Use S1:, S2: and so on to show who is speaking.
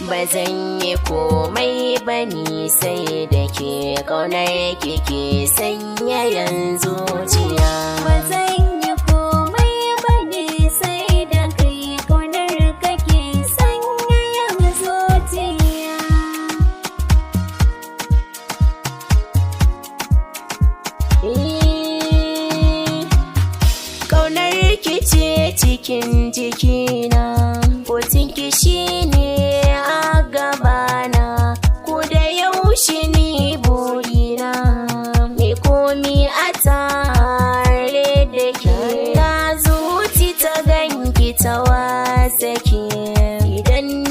S1: Ba zan yi komai ba ni sai da ke, ƙaunar kike sanya yanzu zuciya. Ba zan